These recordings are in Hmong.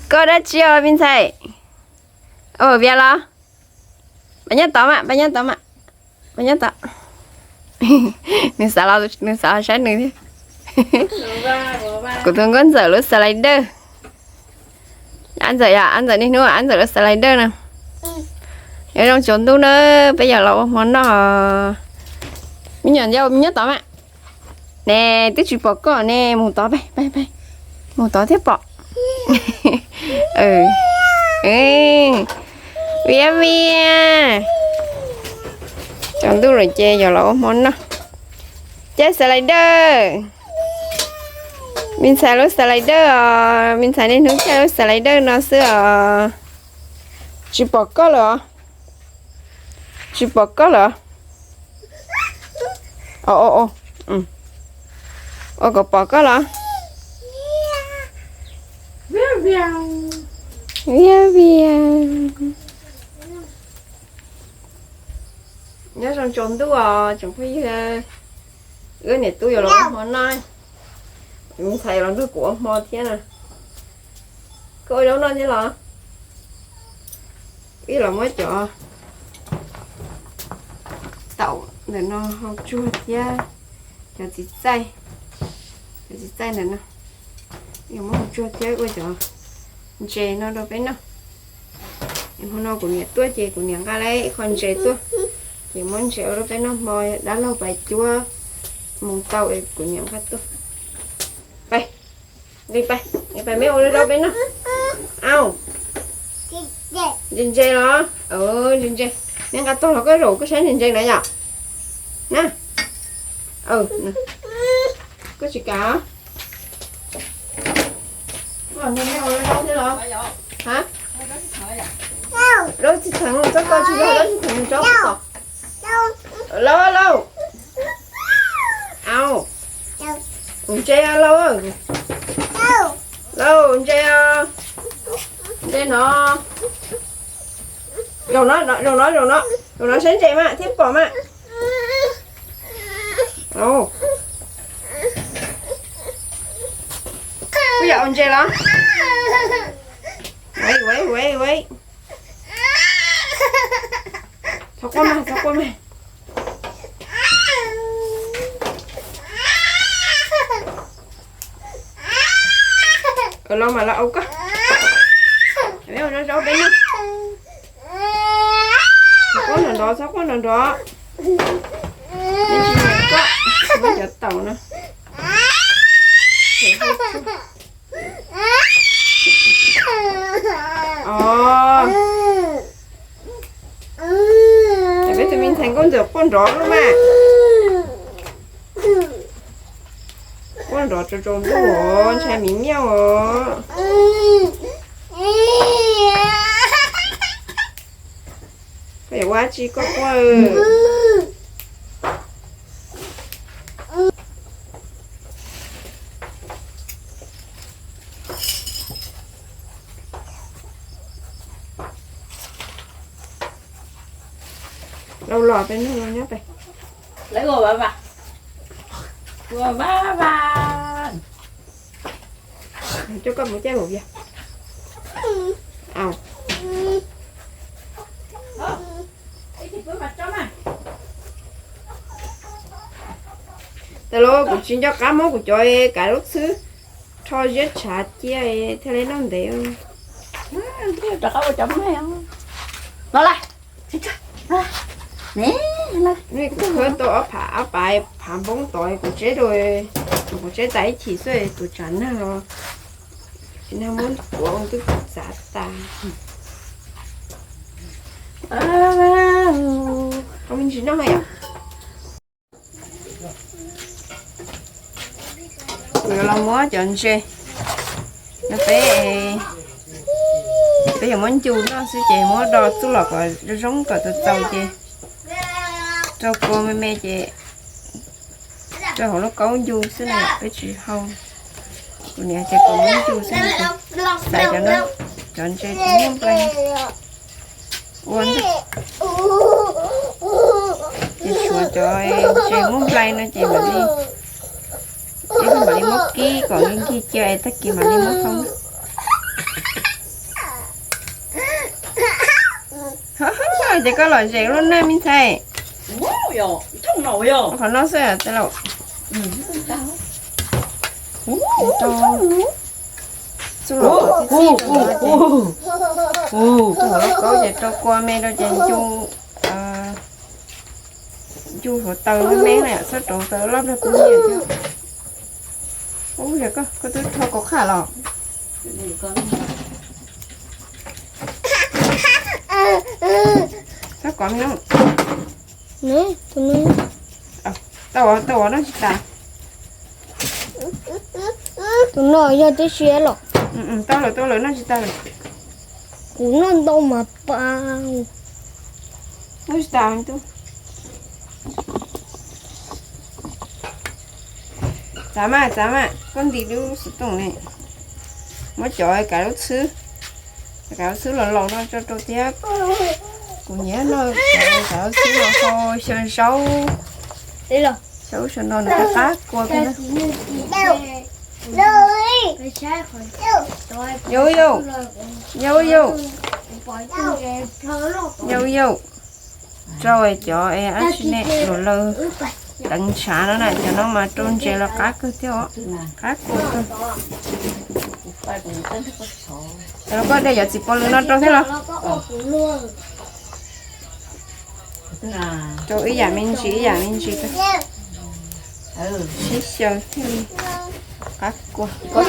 Koj dab tsi os me ntxhais? Ua vias los? Pab nyob tod mas, pab nyob tod mas, pab nyob tod. Nws xav los, nws xav los saib nws thiab. Kuv tus nkauj ntxawm lub slider. Ab Ntxawm yom, Ab Ntxawm niaj hnub Ab Ntxawm lub slider no. Nyob zoo tsaus ntuj na, peb yog los ua hmo noj. Me nyuam yau, me nyob tod mas. Ne, twb tsis pom koj ne, mus tod, mus tod thiab pom. Vias vias. Tsaus ntuj lawm ces yog los ua hmo noj. Caij slider. Me ntxhais lub slider os, me ntxhais niaj hnub caij lub slider no xwb os. Tsis pom koj lawm os. Tsis pom koj lawm. Ua kom pom koj los. Vias vias. Nyob zoo tsaus ntuj os tsoom phooj ywg. Wb niam tub yuav los ua hmo noj. Ntxhais los nrog kuv ua hmo thiab na. Koj ua zaub noj thiab los? Wb los muab cov taum ntawm no hau tsuag thiab cov txiv txaij, cov txiv txaij ntawm no, wb muab hau tsuag thiab ua cov ntses no rau peb noj. Hmo no kuv niam tuaj ces kuv niam nqa lawm ib qho ntses tuaj, ces muab ntses ua rau peb noj hmo, dab laug pais cuab moo tau es kuv niam nqa tuaj. Pais, pais, pais, meb ua zaub peb noj. Au, ntses ntses los? Ntses ntses. Neb nqa tog los koj zaum koj saib ntses ntses na yom. Na, koj tsis kam. Zaub tsis theev, txhob koj tsis yog zaub tsis theev, zaub lauj lauj. Au, ntses lauj, lauj ntses, ntses no. Zaum no, zaum no, zaum no, zaum no saib ntses mas thiaj pom mas. Kuj yog ua ntses los? Ua, ua, ua. Txhob quaj mas, txhob quaj mas. Los mas los ua koj. Peb ua zaub peb noj. Txhob quaj nrov nrov, txhob quaj nrov nrov. Neb tsis nyiam koj, muab cov taum no. Os, peb tus me ntxhais nkauj ntxawm quaj nrov lub mas. Quaj nrov tsaus tsaus ntuj os, ntshai miv miaj os. Koj yuav ua dab tsi koj quaj? Lauj los peb noj nyob pem. Lawv ua vaj, ua vaj vaj. Coj koj mus caij hauv vias. Au. Tas los kuv tsis nco qab muab kuv cov kav lub txhwb rho ziab tshav cia thiaj li noj ntev. Rov qab ua cov me no la. Khawb tau ob phav, ob phav phav npoob tod kuv tseb rau, kuv tseb tas ib chim xwb tus tsam nag los tsis nag muab tuav twb txav tas. Qhov me ntsis noj yom. Kuv yuav los muab cov ntses no peb, peb yuav muab ncu noj xwb ces muab do txuj lom kom zoo zoo kom txaus txaus ces rau kua me me ces rau hauv lub kaub ncu xwb na, peb tsis hau. Kuv niam tias kom muab ncu xwb, xaiv cov no, cov ntses muab nplai ua ntej. Ces tshuav cov ntses muab nplai no ces mam li, ib pliag mam li muab kib kom nkig nkig cia es tag kis mam li muab thau. Ces koj lom zem lub neej me ntxhais. Qhov no xwb tej laus. Xub los qhov txhib txhib rau no ces, rau hauv lauj kaub ces rau kua me rau ces ncu, ncu hluav taws me me na, txhob rau hluav taws loj nplog kub nyiam thiab. Ub, yog koj, koj twb rho kaus qhaj los. Txhob kov me no. Tau, tau noj tsis tas. Tus no yog tib si los? Tau lawm, tau lawm, noj tsis tas lawm. Kuv noj ntau mas pa. Noj tsis tas. Txav mas, txav mas, koj ntim lub xov tooj ne. Muab cov kav lub txhwb, kav lub txhwb los laus no tso rau thiab. Kuv nyiam noj kav lub txhwb los hau xyaw zaub, xyaw ub xyaw no nws qab kua thiab na. Yau yau, yau yau, yau yau. Rau cov ab tsi ne luam laws deev ntshav no na, cov no mas rau ntses los qab kawg thiab os, qab kua kawg. Cov no koj de cov txiv pov lwm no rau thiab los? Rau ib yam me ntsis ib yam me ntsis, sib xyaw thiaj li qab kua. Cov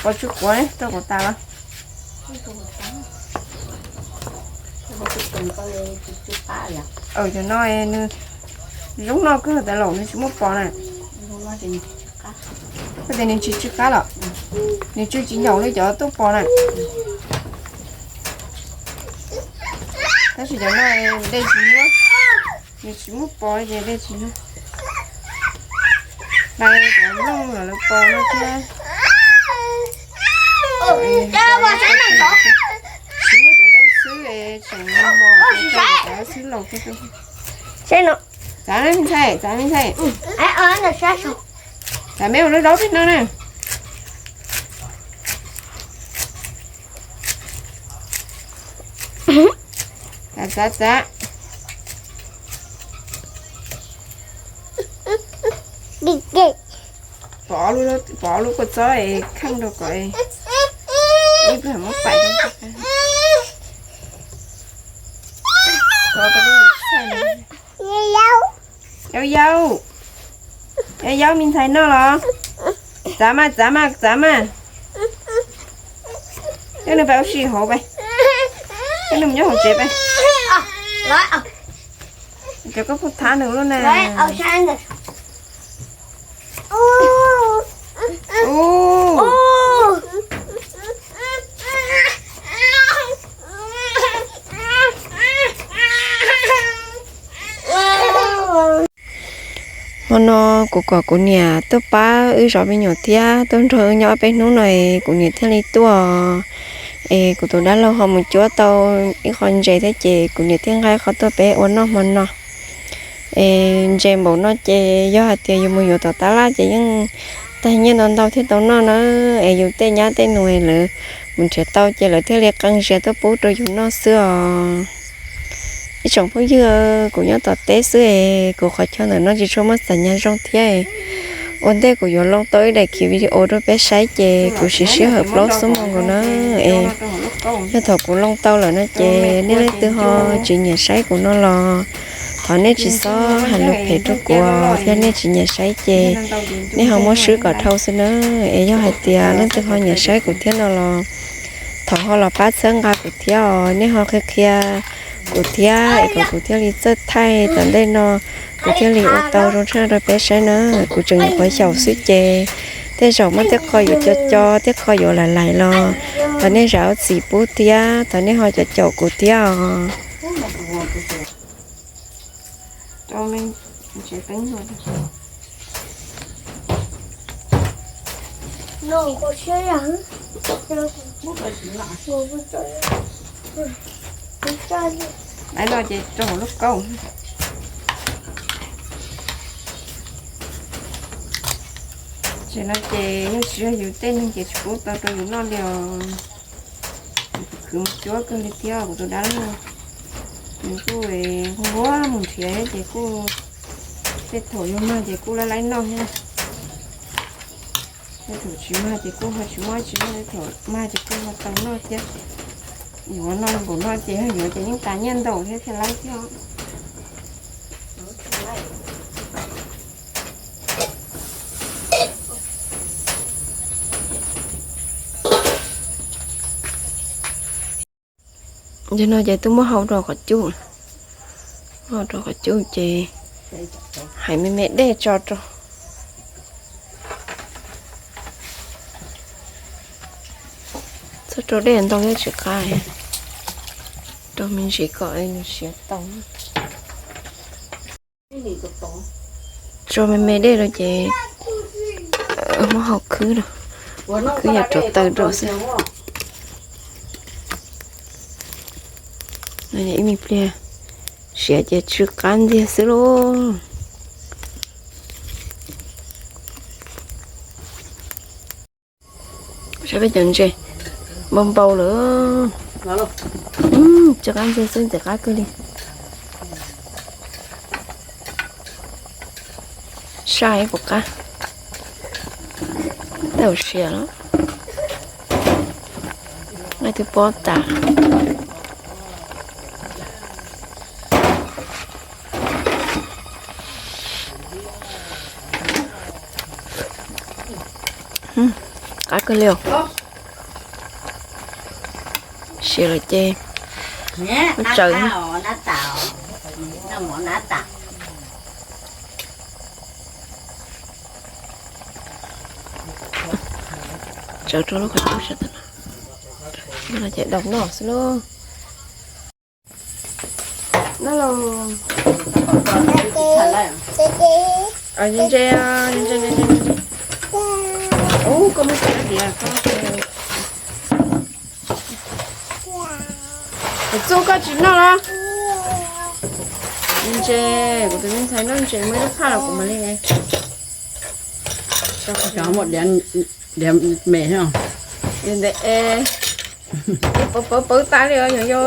pov tsw quav rau kuv tas los? Cov no nws zoo noj kawg tas laus, nws tsis muaj pos na. Koj tias nws tsis tsw qab los? Nws tsw tsis nyaum li cov tuaj pos na. Tab sis cov no dej tsis nyuaj, nws tsis muaj pos ces dej tsis nyuaj. Hlais cov nplooj los lawv pos no thiab. Tsis muaj cov zaub xwb, tseem mos mos, cov zaub xwb laus kawg. Txav me ntxhais, txav me ntxhais. Txav me ua zaub zaub peb no na. Txav, txav, txav. Pov ob lub kua txob es kheej rau kom ib pliag muab pais rau. Yau yau, yau yau, me ntxhais noj los? Txav mas, txav mas, txav mas. Coj nws pais ua si hauv pais. Coj nws mus nyob hauv tsev pais. Cov koj pub thab nws lub na. Hmo no kuv kom kuv niam tuaj pab wb zov me nyuam thiab tuaj nrog wb nyob ob peb hnub no es kuv niam thiaj li tuaj. Es kuv tus dab laug ho mus cuab tau ib qho ntses thiab ces kuv niam thiaj nqa ib qho tuaj peb ua noj hmo no. Es ntses npaum no ces yog hais tias yus mus yuav tom tab laj ces yeej tag nyiaj ntau ntau thiaj tau noj na. Es yus tej nyab tej nus lawv mus nrhiav tau ces lawv thiaj li qee zias tuaj pub rau yus noj xwb os. Ib tsoom phooj ywg, kuv nyob tom teb xwb es kuv qhov chaw ntawm no tsis tshua muaj xas nyas zoo thiab. Ua ntej kuv yuav loo tau ib daim khiv video rau peb saib ces kuv siv sij hawm plaub xuab moos nkaus na. Es yog thaum kuv loo tau lawm no ces nej leej twg ho tsis nyiam saib kuv no los thov nej tsis txhob hais lus phem rau kuv thiab, nej tsis nyiam saib ces nej ho muab swb kom dhau xwb na. Es yog hais tias leej twg ho nyiam saib kuv thiab no los thov ho los pab txhawb nqa kuv thiab os, nej ho qhia qhia kuv thiab es kom kuv thiaj li txawj thaij tom ntej no, kuv thiaj li ua tau zoo tshaj rau peb saib na. Kuv tseem nyuam qhuav xyaum xwb ces tej zaum muaj tej qho yuav co co, tej qho yuav laim laim los thov nej zam lub txim pub thiab thov nej ho caum caum kuv thiab os. Laiv no ces rau hauv lub kaub. Tam no ces yeej tsis yog yus tej neeg ces tsis pub tau rau yus noj li os. Khwv mus cuab kawg li thiab kuv tus dab laug. Nws kuj nquag mus nrhiav thiab ces kuj tej thaum yus mag ces kuj laib laib noj thiab. Tej thaum tsis mag ces kuj ho tsis muaj tsis noj, tej thaum mag ces kuj ho tau noj thiab. Yuav noj npaum no ces yuav ces yeej tas nyiaj ntau thiab thiaj laib thiab. Nim no ces twb muab hau rau qhov cub, hau rau qhov cub ces hais me me dej tso rau. Txhob rau dej ntau thiab tsis qab, rau me ntsis kom nws siav tau. Tso me me dej rau ces muab hau khwb rau, khwb yam rau taws rau xwb. Ib me pliag siav ces tsw qab ntxiag xwb lauj. Saib peb cov ntses npau npau lawm. Tsw qab ntxiag xwb, ntxim qab kawg li. Saj ib puas qab, tau siav los. Nqaij twb pob tas. Qab kawg li os. Siav lawm ces tsaws. Tsawv rau lub qhov cub sab tod no, no ces daus noj xwb lauj. Ntses, ntses, ntses, ntses. Ub, koj muab txiav tias koj, kuv txuj koj tsis noj los? Ntses, kuv tus me ntxhais noj ntses muaj ib lub phaj los kuv mam li. Cov muaj diav me, ntawm es pawv pawv tas li os yog yau.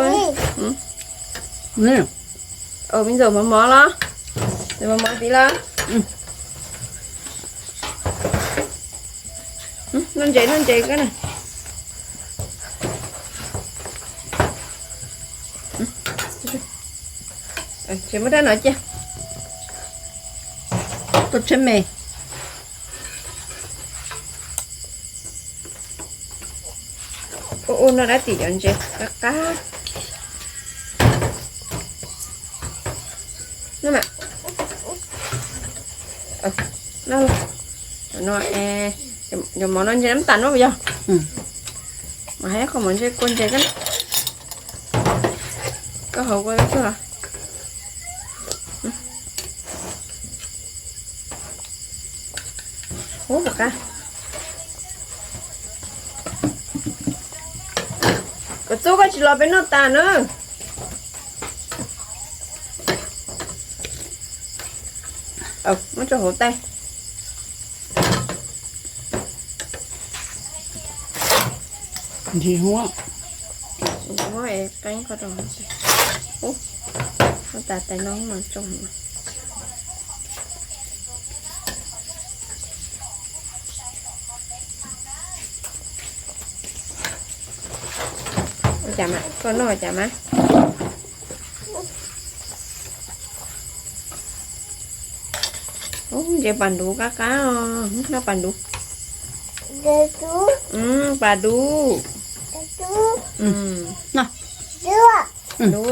Me ntxuam mov mov los, mov mov tid los. Noj ntses noj ntses koj na. Ces muab rab no cia. Tuaj tsheb me. Ua ua no dab tim cov ntses qab qab. No, cov mov no ntses nab tas no yog. Mas hais qhov mov ntses kua ntses koj, koj hau kua txuag. Ub, puas qab. Koj txuj koj tsis los peb noj tas na. Muab tso hauv tais. Ntsis huab, ntsis huab es qeeb koj rau. Ub, tas tais no mas tsoo. Ua cas mas koj noj ua cas mas? Ub, ntses pas ntuv qab qab os, noj pas ntuv. Pas ntuv. Ntuv.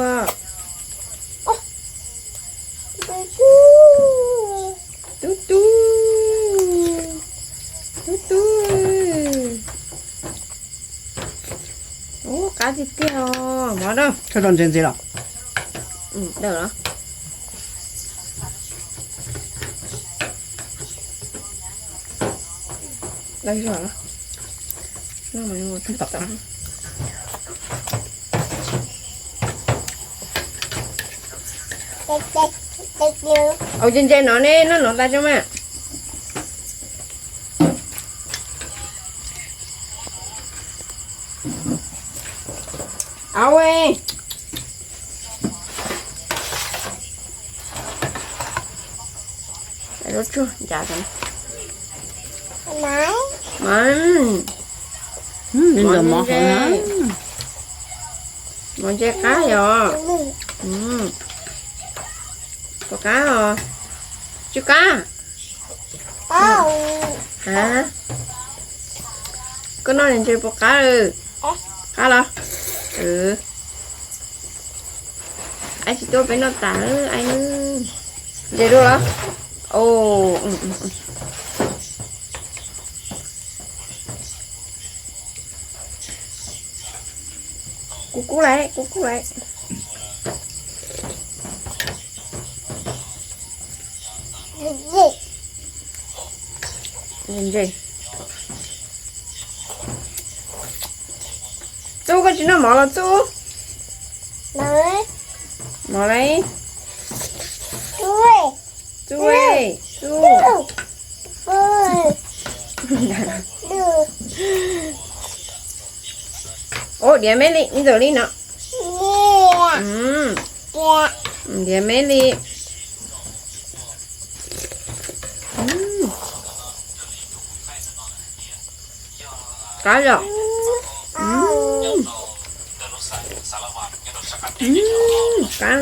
Tub tub, tub tub. Ub, qab tiag tiag os mov na. Koj rau ntses ntxiv los? Dawm los. Dawm zog los. Au, ntses ntses no ne, noj no tas tso mas. Au, lub tsuag ncav. Mov ntse, mov ntse qab yom. Puas qab os? Tsis qab. Koj noj ntse puas qab? Qab los? Aib tsis tuaj peb noj tas, aib. Ntse dua los? Kub kub lawm, kub kub lawm. Txub, koj tsis noj mov los Txub? Mov lauj. Txub, Txub. Ua diav me li, ib ntxawm li no. Diav me li. Qab yom. Qab.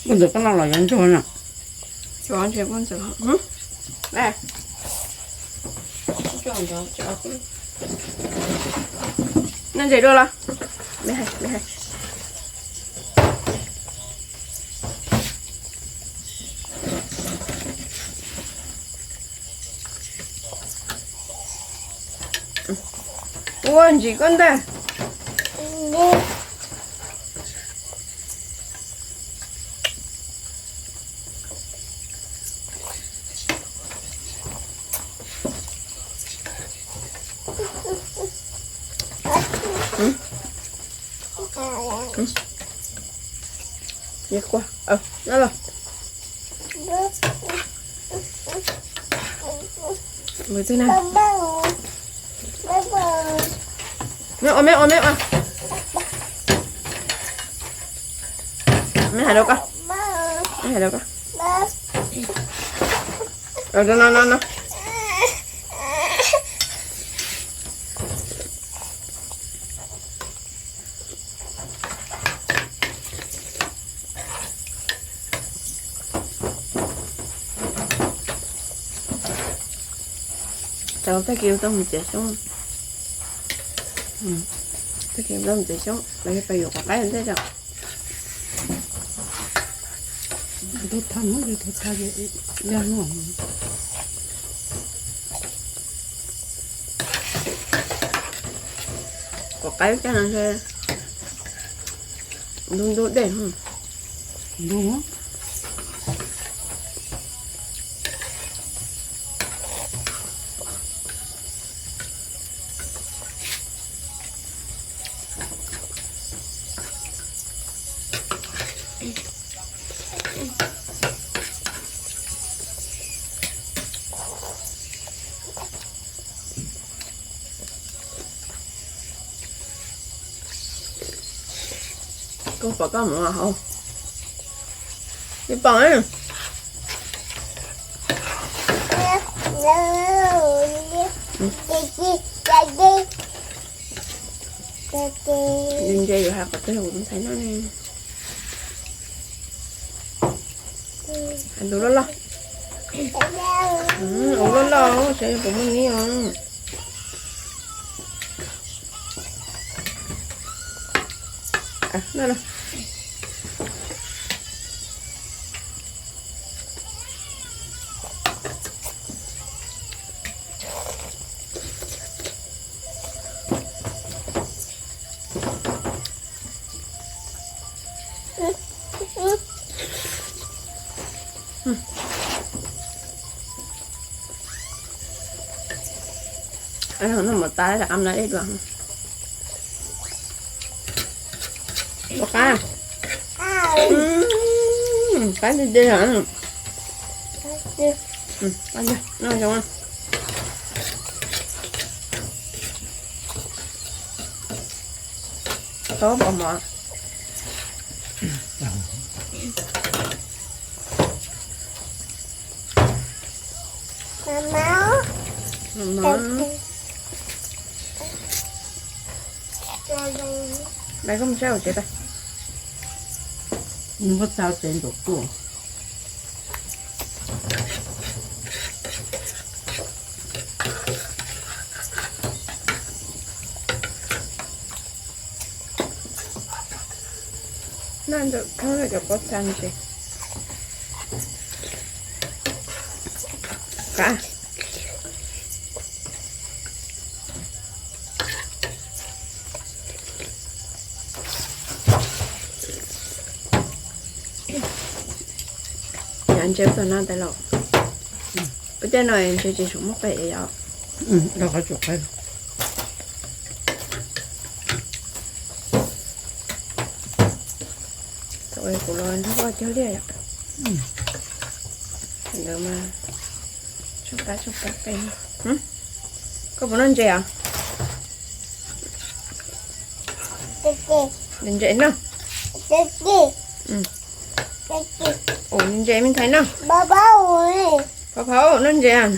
Koj ntxawm koj noj los yuav ntsuag na. Noj ntses dua los? Ua ntsis koj ntag. Me ua, me ua, me ua. Me hais rau koj, me hais rau koj. No, no, no. Tag kis tau mus txiav xyoob, tag kis tau mus txiav xyoob los yog pais yuav quav qaib ntej tso. Quav qaib caj no ntshe ntub ntub dej. Koj pom koj mus hauv ib poom. Ntse yuav hais qhov twg kuv tus ntxhais noj ne. Hais tus loj loj. Ua loj loj, saib puas muaj nib os. Noj mov tas, lam qab mlav dej dua. Ua qab. Qab tiag tiag. Noj zoo. Tau pom mov. Npaj koj mus saib hauv tsev tag. Npaj txog tsev ntuj tuaj. Noj ntawm khab cov pob txha ntse. Qab. Yog ntse txog no tas los, peb tej no ntse tsis tshua muaj qe yom. Kuv los nrog koj cog liaj yom. Ntawd mas tsoo qab tsoo qab qe. Koj puas noj ntses os? Ntses no. Ntses me ntxhais no. Phauj phauj noj ntses.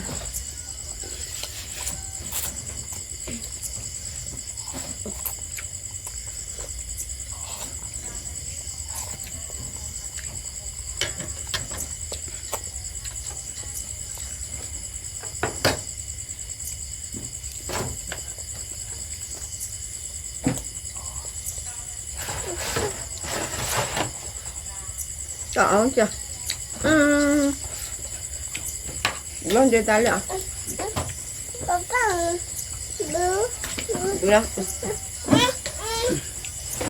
Tom cia. Loj ntses tas li os.